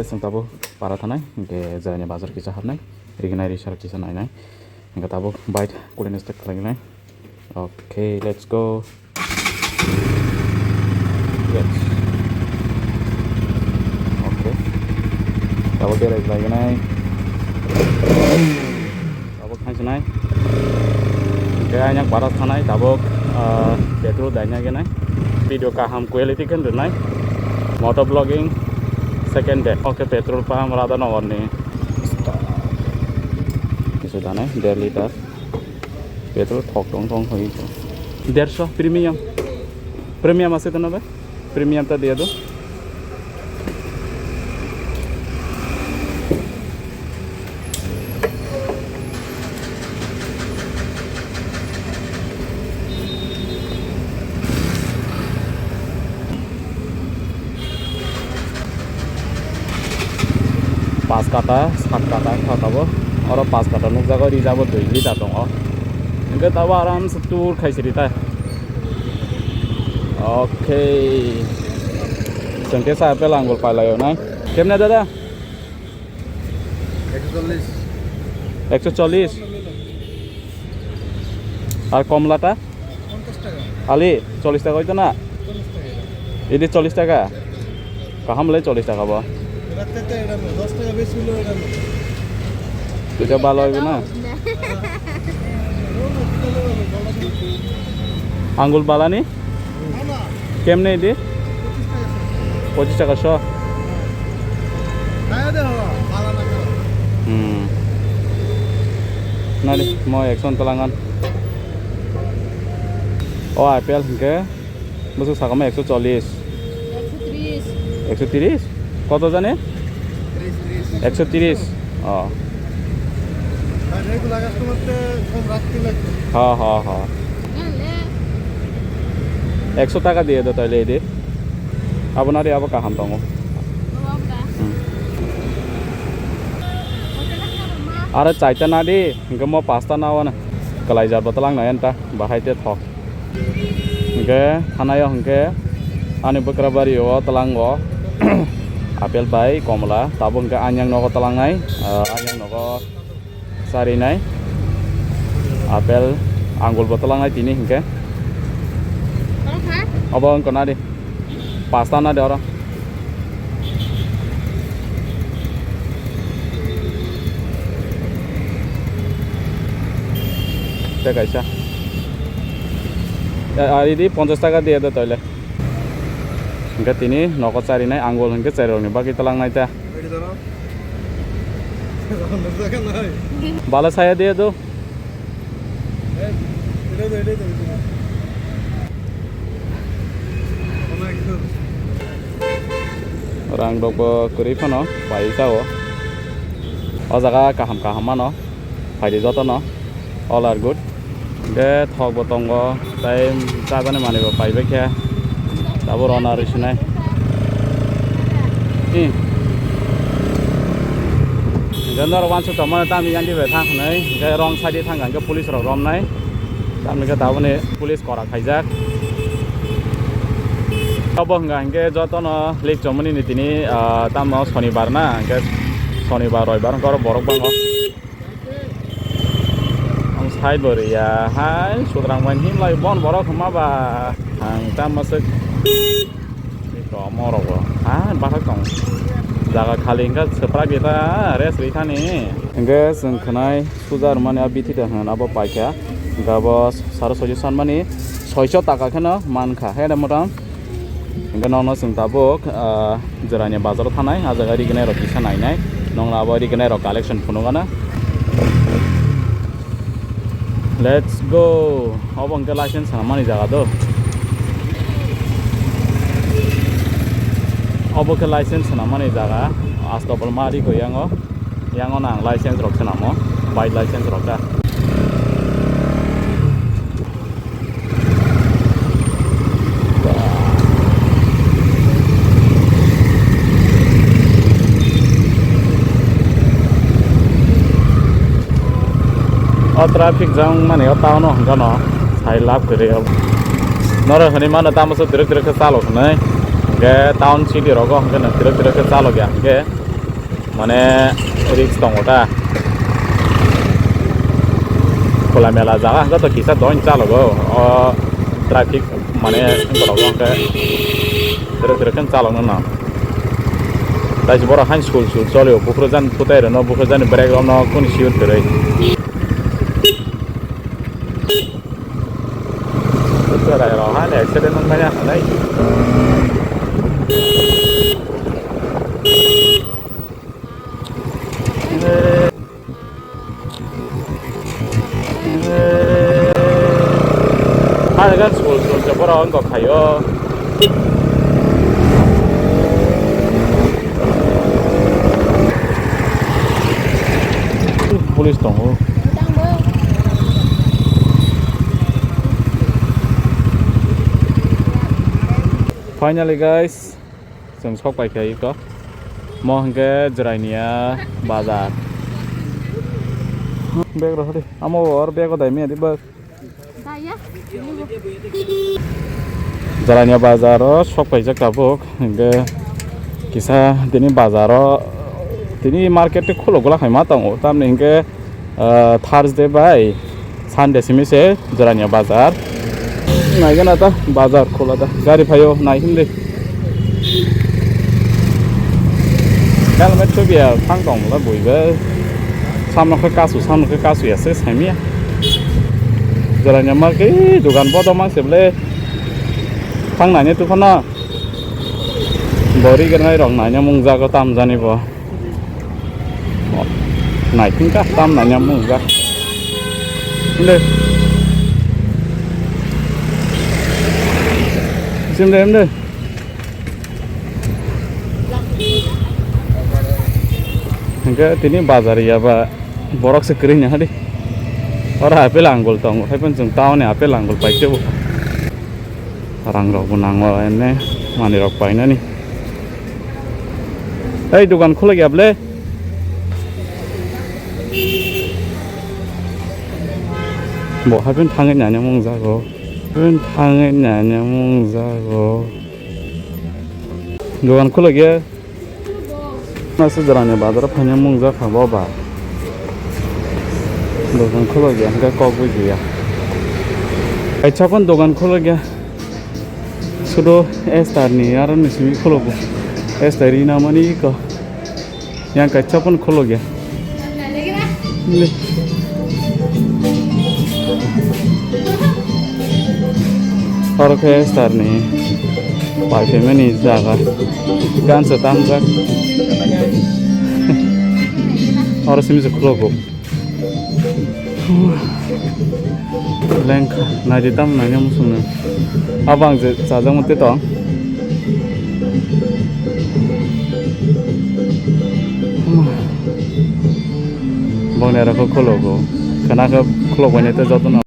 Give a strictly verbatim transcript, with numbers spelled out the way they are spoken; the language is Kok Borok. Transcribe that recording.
Chwng tabuk para thanai, hwnkhe jwraini bazar kisa hapnai, rignai risar kisa nainai, hwnkhe tabuk bike cooling start khlainai. Okay, let's go. Yes. Okay. Tabuk berai khlaignai. Tabuk thangsinai. Hwnkhe ayang para thanai tabuk, ah, petrol daina genai. Video kaham quality khe rwnai. Moto vlogging second day. Okay, petrol pump Radhanagar ni. Kisa danai, der liter. Petrol thok tong tong hoi. Derso premium. Premium ase to na bhai? Premium ta diya do. Pas kata, sat kata wngkha tabuk. Oro pas kata nukjago, rijabo dui liter tongo. Hwnkhe tabuk aramse tour khaisiri ta. Okay. Chwng khe sa apple angul pailaio nai. Kemne dada? Ekso chollish. Ekso chollish? Ar komla ta? Ponchash taka. Ali, chollish taka hoito na? Ponchash taka. Idi chollish taka? Kaham le chollish taka bo. Rate to era no, dos taka besi holo era no. Tuja bhalo hoibo na? Angul balani? Kemne idi? Pochis taka so. Hmm. Nari, mo ekson talangan. O apple hingke, bwswk sakama ekso chollish. Ekso tris. Ekso tris? Koto jani? Tris, tris. Ekso tris. Oh. Regular customer te kom rakte lagbe. Ha, ha, ha. Ekso taka diye do toile idi. Abo nari abo kaham tongo. Hmm. Aro chaita nadi, hingke mo pasta na wana. Kalai jat botol ang na enta, bahai te thok. Hingke thanayo hingke ani bwkra bari o tlango apple bai komla, tabuk hingke anyang nogo tlangnai, ah, anyang nogo charinai apple angul bo tlangnai tini hingke. Obo wngkha nadi pasta nadi oro. Tei kaisa. Ya, ari di ponchash taka diye de toile. Hingke tini nogo charinai angul hingke chairokni bagwi tlangnai ta. Bala saya diye do. Rang rokbo kwrwi phano pai sao. O jaga kaham kaham mano. Phaidi jotono. All are good. Hingke thok bo tongo, tei chajani manwi bo paibai khe. Tabuk rona rwi sinai. Hmm. Hingke norok uansuk tongmani tamni yanti bai thang hwnwi, hingke wrong side thang hingke police rok romnai. Tamni khe tabukni police korak khaijak. Obo hwnka hingke jotono lik chomoni ni tini, ah, tamo sonibar na, hingke sonibar roibar hingke oro borok bango. Ang side bo riya hai, sutrang bai himlai bon borok hwnma ba ang tamo se. Iko morok bo hai bathak tong. Jaga khali hingke swprak ita rest ri thani. Hingke chwng khwnai suja rwmani a bithi da hwn abo paikha. Hingke abo saro soicho sanmani soicho taka kheno mankha. He da motam. Hingke nono chwng tabuk, ah, jwrani bazaro thanai, ah jaga rignai rok kisa nainai. Nongla abo rignai rok collection phunukgana. Let's go. Obo hingke license swnamani jaga do. Obo khe license swnamani jaga. Astopol mari ko yango. Yango nang license rok swnamo. Bike license rok da. O traffic jam mani o town o hwnkheno sai lab kwrwi o. Norok hwnwi mano tamo se twrwk twrwk khe chalo hwnwi. Hwnkhe town city rogo hwnkheno twrwk twrwk khe chalo ya hwnkhe. Mane risk tongo ta. Khula mela jaga hwnkhe to kisa doin chalogo. O traffic mane borok hwnkhe sere sere khe chalokno nang. Tai borok hain sul sul cholio, buphuru jani phutai rwno, buphuru jani brake rokno kuni siyut kwrwi. Cherai rok hain accident wngmani aswk nai. Hai gan sul sul se borok wngkha khaio. Police tongo. Finally guys, chwng sok pai kha iko. Mo hwnkhe Jirania bazar. Bag rw hadi. Amo or bag o dai mia di bag. Jirania bazar o sok paijak tabuk. Hwnkhe kisa tini bazar o, tini market te khuluk gula khaima tongo. Tamni hwnkhe ah, Thursday bai Sunday simi se Jirania bazar. Naigana ta bazar khula da. Gari phaio nai himdi. Helmet chubiya thang tong la buiba. Samno khe kasu, samno khe kasu ya se saimia. Jirania market, ee, dukan bodo mang se ble. Thang nai ne tukhana. Bori gernai rok nai ne mung jago tam jani bo. Naiting ka tam nanya mung jak. Inde. Sim de, inde. Hingke tini bazar ya ba borok se kering ya hadi. Ora apple angul tong, hai pun jung town ni apple angul pai se bo. Rang rok bo nango ene mani rok painani. Ei, dukan khuluk ya ble? Bo hapheno thangwi nanya mung jago. Hapheno thangwi nanya mung jago. Dukan khuluk ya? Masa Jirania bazar phaina mung jakha bo ba. Dukan khuluk ya, hingke kok bujiya. Kaisa phano dukan khuluk ya. Sudo Esther ni aro ni simi khuluk bo. Esther ina mani ko. Yang kaisa phano khuluk ya. Oro khe Esther ni pai phaimani jaga. Gansa tamjak. Oro simi se khuluk bo. Lengkha, naidi tam naina muchungno. Abo ang je chajakma tei tong. Bongni aro khe khuluk o. Khwna khe khuluk bai nai tei jotono.